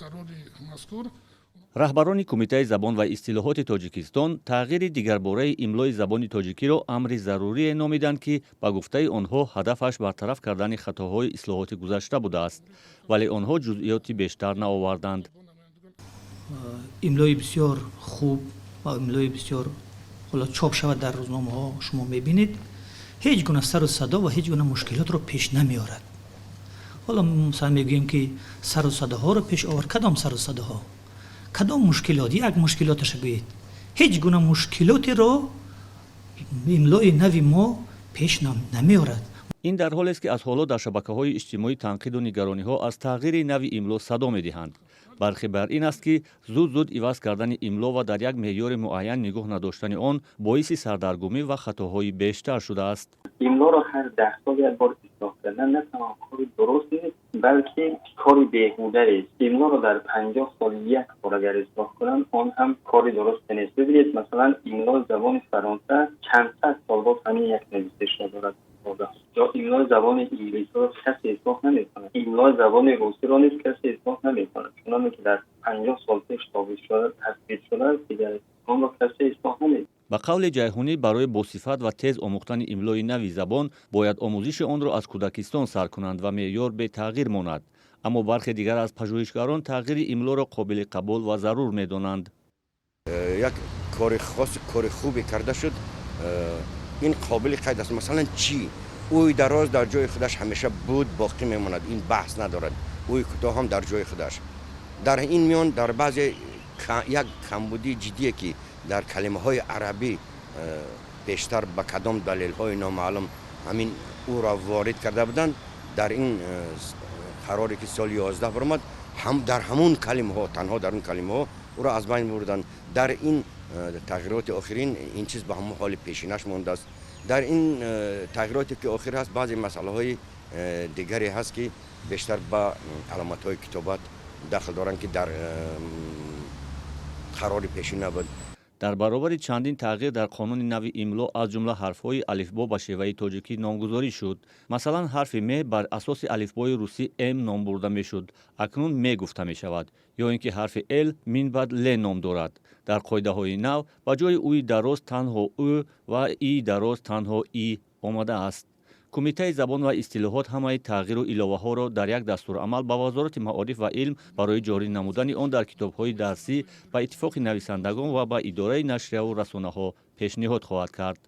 Қарори мазкур. Раҳбарони Кумитаи забон ва истилоҳоти Тоҷикистон тағйири дигарбораи имлои забони тоҷикиро амри зарурие номиданд, ки ба гуфтаи онҳо ҳадафаш бартараф кардани хатоҳои ислоҳоти гузашта будааст, вале онҳо ҷузъиёти бештар наоварданд. Имлои бисёр хуб ва имлои бисёр ҳоло чоп шавад дар рӯзномаҳо, шумо мебинед, ҳеҷ гуна сару садо ва ҳеҷ гуна мушкилотро пеш намеорад. Ҳоло масалан мегӯем, ки сару садоҳоро пеш овард. Кадом сару садоҳо, кадом мушкилот? Як мушкилоташа гӯед. Ҳеҷ гуна мушкилотеро имлои нави мо пеш намеорад. Ин дар ҳолест, ки аз ҳоло дар шабакаҳои иҷтимоӣ танқиду нигарониҳо аз тағйири нави имло садо медиҳанд. Бархе бар ин аст, ки зуд зуд иваз кардани имло ва дар як меъёри муайян нигоҳ надоштани он боиси сардаргумӣ ва хатоҳои бештар шудааст. Имлоро ҳар 10 сол як бор ислоҳ кардан на танҳо кори дуруст нест, балки кори беҳудаест. Имлоро дар 50 сол як бор агар ислоҳ кунанд, он ҳам кори дурусте нест. Бибинед, масалан, имлои забони Фаронса чанд сад сол боз ҳамин як нависишро дорад, ё имлои забони инглисиро касе ислоҳ намекунад, имлои забони русиро низ касе ислоҳ намекунад. Чуноне ки дар 50 сол пеш собит шуда, тасбит шудааст, дигар онро касе ислоҳ намекунад. Ба қавли Ҷайҳунӣ, барои босифат ва тез омӯхтани имлои нави забон бояд омӯзиши онро аз кӯдакистон сар кунанд ва меъёр бетағйир монад. Аммо бархе дигар аз пажӯҳишгарон тағйири имлоро қобили қабул ва зарур медонанд. Як кори хос, кори хубе карда шуд, ин қобили қайд аст. Масалан, чӣ уи дароз дар ҷои худаш ҳамеша буд, боқӣ мемонад, ин баҳс надорад. Уи кӯтоҳ ҳам дар ҷои худаш. Дар ин миён дар баъзе як камбудии ҷиддие, ки дар калимаҳои арабӣ бештар ба кадом далелҳои номаълум ҳамин ӯро ворид карда буданд, дар ин қароре, ки соли 11 баромад, дар ҳамун калимаҳо, танҳо дар он калимаҳо ӯро аз байн бурданд. Дар ин тағйироти охирин ин чиз ба ҳамон ҳоли пешинаш мондааст. Дар ин тағйироте, ки охир ҳаст, баъзе масъалаҳои дигаре ҳаст, ки бештар ба аломатҳои китобат дахл доранд, ки дар қарори пешин набуд. Дар баробари чандин тағйир дар қонуни нави имло, аз ҷумла ҳарфҳои алифбо ба шеваи тоҷикӣ номгузорӣ шуд. Масалан, ҳарфи м бар асоси алифбои русӣ м ном бурда мешуд, акнун ме гуфта мешавад, ё ин ки ҳарфи л минбаъд л ном дорад. Дар қоидаҳои нав ба ҷои уи дароз танҳо ӯ ва и дароз танҳо и омадааст. Кумитаи забон ва истилоҳот ҳамаи тағйиру иловаҳоро дар як дастурамал ба Вазорати маориф ва илм барои ҷорӣ намудани он дар китобҳои дарсӣ, ба Иттифоқи нависандагон ва ба Идораи нашрияву расонаҳо пешниҳод хоҳад кард.